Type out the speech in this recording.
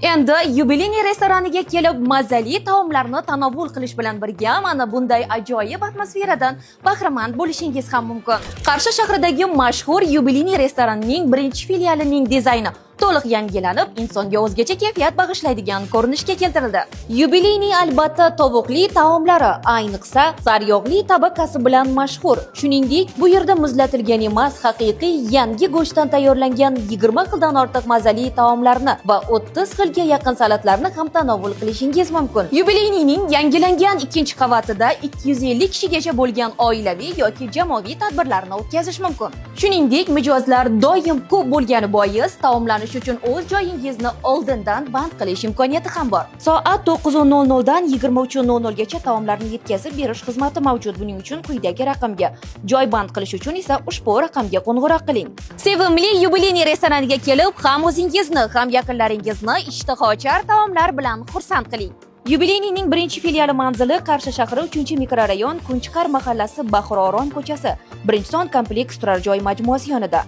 Endi "Юбилейный" restoraniga kelib, mazali taomlarni tanovul qilish bilan birga mana bunday ajoyib atmosferadan bahramand bo'lishingiz ham mumkin. Qarshi shahridagi mashhur "Юбилейный" restoranining birinchi filialining dizayni to'liq yangilanib, insonga o'zgacha kayfiyat bag'ishlaydigan ko'rinishga keltirildi. "Юбилейный", albatta, tovuqli taomlari, ayniqsa sariyog'li tabakasi bilan mashhur. Shuningdek, bu yerda muzlatilgan emas, haqiqiy yangi go'shtdan tayyorlangan 20 xildan ortiq mazali taomlarni va 30 xilga yaqin salatlarni ham tanovul qilishingiz mumkin. "Юбилейный" ning yangilangan ikkinchi qavatida 250 kishigacha bo'lgan oilaviy yoki jamoaviy tadbirlarni o'tkazish mumkin. Shuningdek, mijozlar doim ko'p bo'lgani bois, taomlanish uchun o'z joyingizni oldindan band qilish imkoniyati ham bor. Soat 9:00 dan 23:00 gacha taomlarni yetkazib berish xizmati mavjud. Buning uchun quyidagi raqamga, joy band qilish uchun esa ushbu raqamga qo'ng'iroq qiling. Sevimli "Юбилейный" restoraniga kelib, ham o'zingizni, ham yaqinlaringizni ishtahaochar taomlar bilan xursand qiling. "Юбилейный" ning birinchi filiali manzili: Qarshi shahri, 3-mikrorayon, Kunchiqar mahallasi, Bahroron ko'chasi, 1-son kompleks turar joy majmuasi yonida.